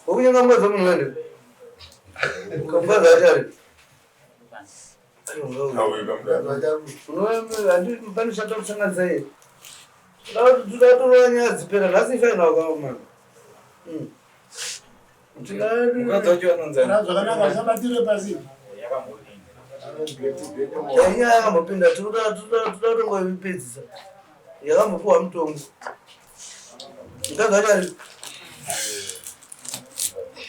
Wekunyenga mukadzi wemunhu wende. Mukadzi acho ari. Pane chata kusanganisa iye. Toda kutorova nyaya dzipera nhasi ifaina wakaoma. Mukadzi wacho anonzi ani? Zvakanaka usabatire pasi. Inyaya yakambopinda tinoda kutongoipedzisa. Yakambopiwa mutongo. Mukadzi wacho ari.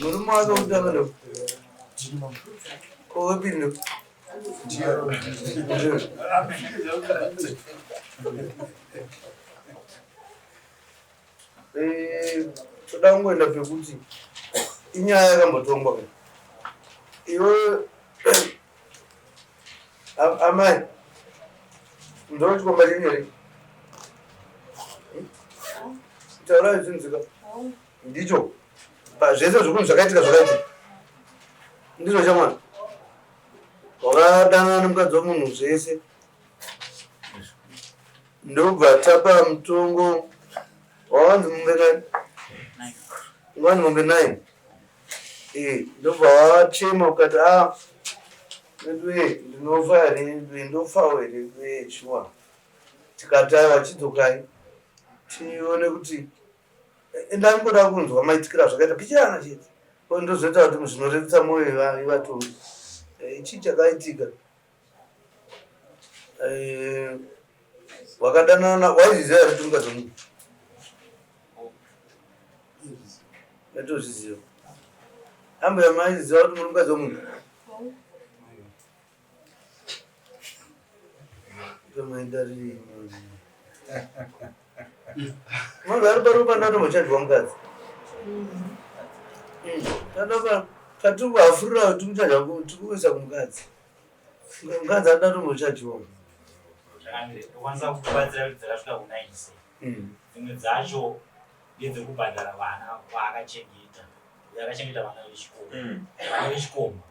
Murume wake wekutanga ndo. Ko wepiri ndo. Eh, toda kungoenda pekuti inyaya yakambotongwa ka iwe amai ndoro chikomba chenyu here taurai zvinzika ndicho pazvese zvekunhu zvakaitika zvakaitika ndizvo chamwana wakadanana nemukadzi wemunhu zvese Ndobva tapa mutongo wawanzi mombe nine wanzi mombe nine eh, ndobva wachema ukati a ah, veduwe ndinofa here veduwe ndofawo here veduwe shuwa tikati aiwa chidzokai tione kuti eh, ndangoda kunzwa maitikira zvakaita pichana chete ndozoita kuti zvinorerutsa mwoyo yevatongi eh, chii chakaitika Eh, wakadanana waizviziva here kuti mukadzi wemunhu atozviziva ambuya maiziva kuti muri mukadzi wemunhu Munhu ari parupa ndatombocharjwa mukadzi. Tatoka tati kuhafurira tikucharja tikuisa kumukadzi. Mukadzi anoda tombocharjwa. Ndokwanisa kubatsira kuti dzakasvika ku 9 sei. Dzimwe dzacho ndedzekubhadhara vana vaakachengeta. Uyo akachengeta vana vechikoro. Vana vechikomba.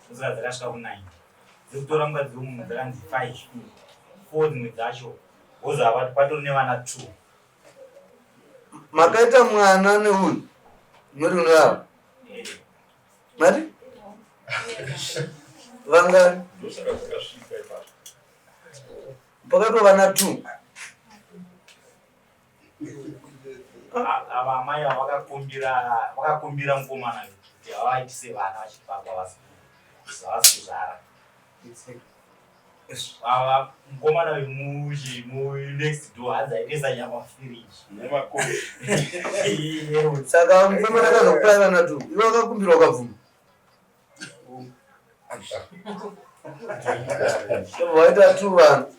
Ndosaka dzakasvika ku 9. Dzekutora mukadzi wemunhu dzakanzi 5. 4 dzimwe dzacho woza patori nevana 2. Makaita mwana neuyu muri unoyava. Mari? Vangani? Ndosaka dzakasvika ipapo. Pakatova vana 2. Ava amai ava vakakumbira vakakumbira mukomana uyu kuti avaitise vana vachibva havasi kuzvara. Ava mukomana uyu muchi mu next door hanzi aitesa nyama firiji. Nemakofi. Saka mukomana akazokupai vana 2. Iwe wakakumbirwa ukabvuma. Waita tu vanhu.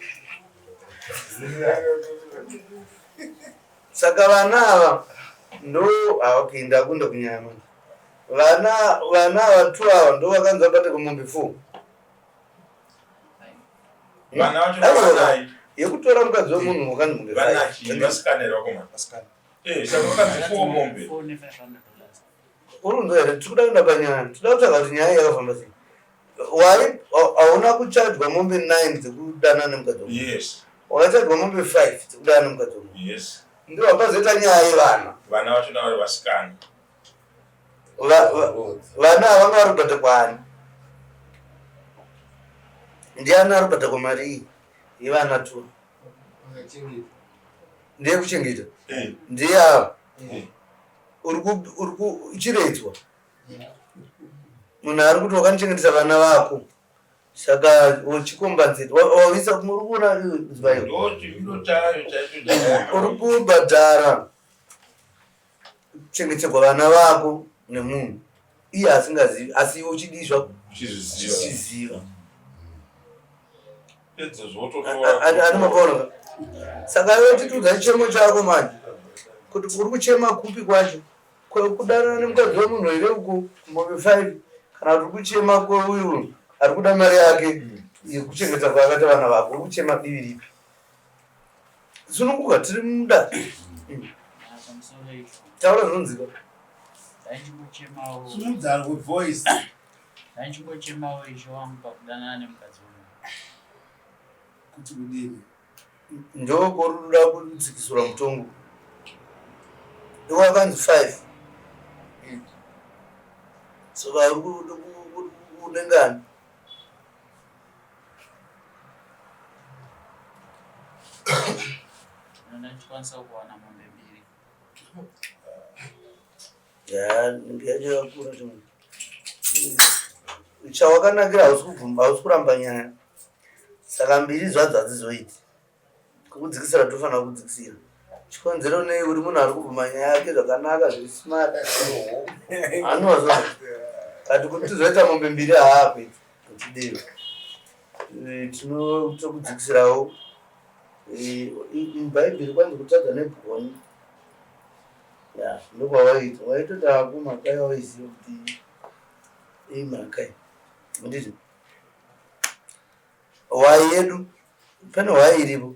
Saka vana ava ndo ah, okay ndakunda kunyaya manje. Vana vana ava tu ava ndo vakanzi vabate kumombe 4. Vana vacho vanai. Yekutora mukadzi wemunhu wakanzi mombe 5. Vana chii vasikana here vakomana? Vasikana. Eh, saka vakanzi 4 mombe. Urunzwa here? Tiri kuda kuenda panyaya. Tinoda kutsvaga kuti nyaya yakafamba sei. Wai hauna kuchajwa mombe 9 dzekudana nemukadzi wemunhu. Yes. Wakachajwa mombe 5 dzekudana nemukadzi wemunhu. Yes. Ndiwo pazoita nyaya yevana. Vana vacho vari vasikana. Vana ava vanga vari kubhadhakwa kwaani? Ndiani ari kubhadhakwa mari iyi yevana tu? Ndeyekuchengeta. Eh. Ndiye ava. Eh. Uri kuchiredzwa munhu ari kuti wakandichengetesa vana vako saka uchikombanzeti waisa uri kuona uri kubhadhara kuchengetserwa vana vako nemunhu iye asingazivi asi iwe uchidii zvako uchiziva ani makaona saka iwe titiudza chichemo chako manje kuti uri kuchema kupi kwacho kudanana nemukadzi wemunhu here uko kumombe five kana kuti uri kuchema kweuyu ari kuda mari yake yekuchengeta kwaakaita vana vako uri kuchema divi ripi sununguka tiri mudare taura zvinonzika Sumudzarwe voice. Ndaichingochemawo ishe wangu pakudanana nemukadzi wangu. Kuti kudini? Ndokuruda kudzikisura mutongo. Iwe wakanzi 5. Saka unengani? Ndinoda kuwana mombe mbiri. Ya, yacho yakura chimwe. Chawakanakira hausi kubvuma, hausi kuramba nyaya. Saka mbiri zvadzo hadzizoiti. Kukudzikisira tofanira kudzikisira. Chikonzero nei uri munhu ari kubvuma nyaya yake zvakanaka zviri smart. Anozwa. Kati kuti tizoita mombe mbiri haakuita. Hatidero. Tinotokudzikisirawo. Mubhaibheri kwanzi kutadza nebwoni. Ya, ndokwawaiita. Waitoti hako mhaka yawaiziva kuti imhaka iyi. Handiti? Hwai yedu pane hwai iripo.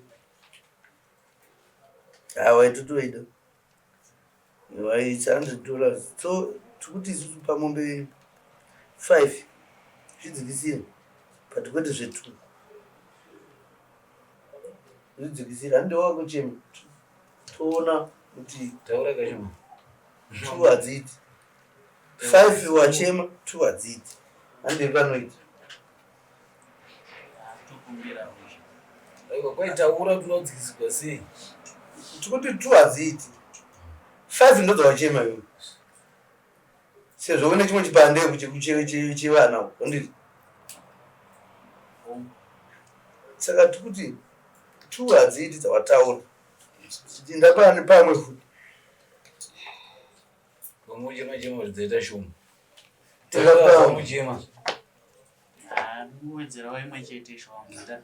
Ha, waitotoida. Hwai it's $100. So tikuti isusu pamombe 5 zvidzikisire but kwete zve2. Zvidzikisire handi wakuchema. Toona kuti Taura kashoma. 2 hadziiti. 5 wachema 2 hadziiti. Handi panoita. Tokumbira ushe. Aiwa kwaitaura tunodzikisirwa sei? Tikuti 2 hadziiti. 5 ndodzawachema iwe. Sezvo une chimwe chipande chevana uko, handiti? Saka tikuti 2 hadziiti dzawataura. Tinda pane pamwe futi. Vamuchema chema kuti dzaita shoma. Tinda pamwe. Vamuchema. Kuwedzerawo imwe chete shoma ita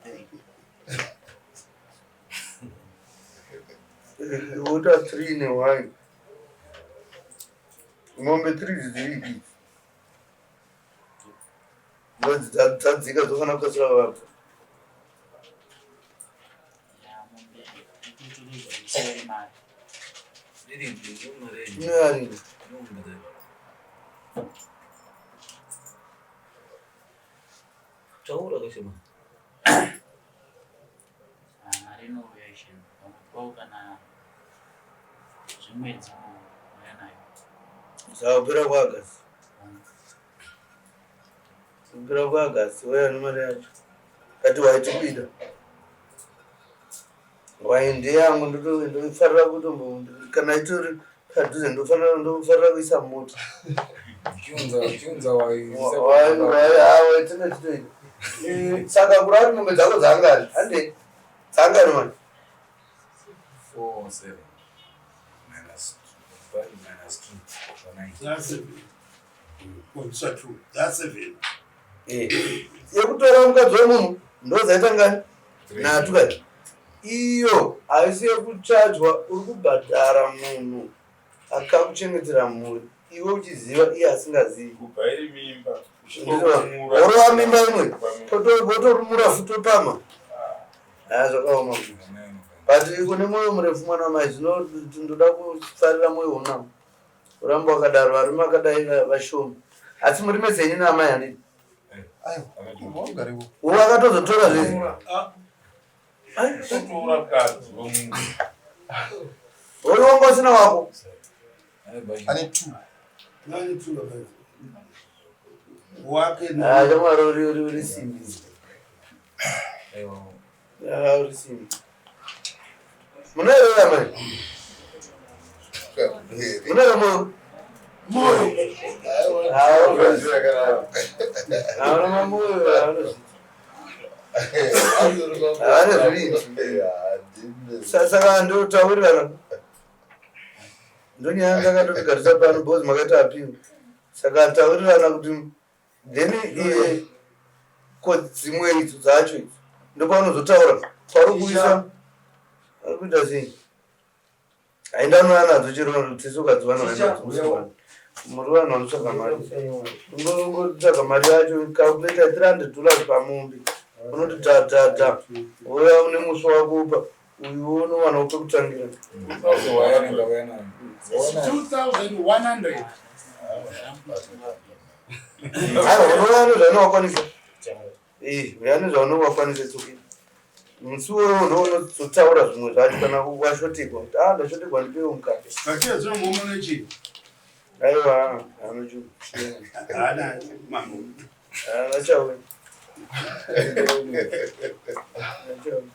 3. Wota 3 ne1. Mombe 3 dziri idzi. Ndodzi dzadzika dzofanira kukasira vabva. Ya mombe itotozoisewo mari. Riri mari. Inoyarini. Taura kashoma. Mari inouya ishe. Pamwe pawo kana zvimwedzi unouya nayo. Saka kupera kwaAgasti. Kupera kwaAgasti wauya nemari yacho. Kati waiti kuida. Wai ndeyangu ndofarira kutombo kana itori padhuze ndofarira kuisa mota. Chiunza wai. Wai tinenge titoida. Saka kureva kuti mombe dzako dzangani? Hande dzangani mani? 4 7 minus 5 minus 2 9. That's 7. Kubvisa 2. That's 7. Yekutora mukadzi wemunhu ndodzaita ngani? Nhatu kani. Iyo haisi yekuchajwa, uri kubhadhara munhu akakuchengetera mhuri iwe uchiziva iye asingazivi. Kubva iri mimba. Worova mimba imwe wotorumura futi wopama. Ha, zvakaoma. But kune mwoyo murefu mwana wamai, zvino ndoda kufarira mwoyo unawo. Uramba wakadaro, varume vakadai vashoma. Asi muri mese ini naamai handiti? Aiwa, Uwo akatozotora zvese. Kutora mukadzi wemunhu. Uri wanga usina wako. Ane 2. Nani 2 vakadzi? Wake Ah, chamwari uri simbi. Aiwa. Ah, uri simbi. Munoerera mai? Munoera moyo? Moyo. Hauna mamoyo anozviita. Havana zvivindi. Saka ndotaurirana. Ndonyaya ndakatotigarisa pano because makaita appeal. Saka taurirana kuti then ko dzimwe idzo dzacho idzo ndopaunozotaura pauri kuisa ari kuita sei? Haenda unouya nadzo chero tese ukadziwana muri vanhu vanotsvaga mari. Unongotsvaga mari yacho calculate $300 pamombe. Unoti dha dha dha. Wouya une musi wako upa uyu unowana pekutangira. Wai anenge auya nayo. 2100. Aiwa unouya nezvaunowakwanisa. Uya nezvaunowakwanisa it's okay. Musi uwowo ndounozotaura zvimwe zvacho kana washotekwa kuti a ndashotekwa, ndipewo mukaka. Kachiya dzinongoma nechii? Aiwa, anochu. Haana mambo. Achauya. Achauya.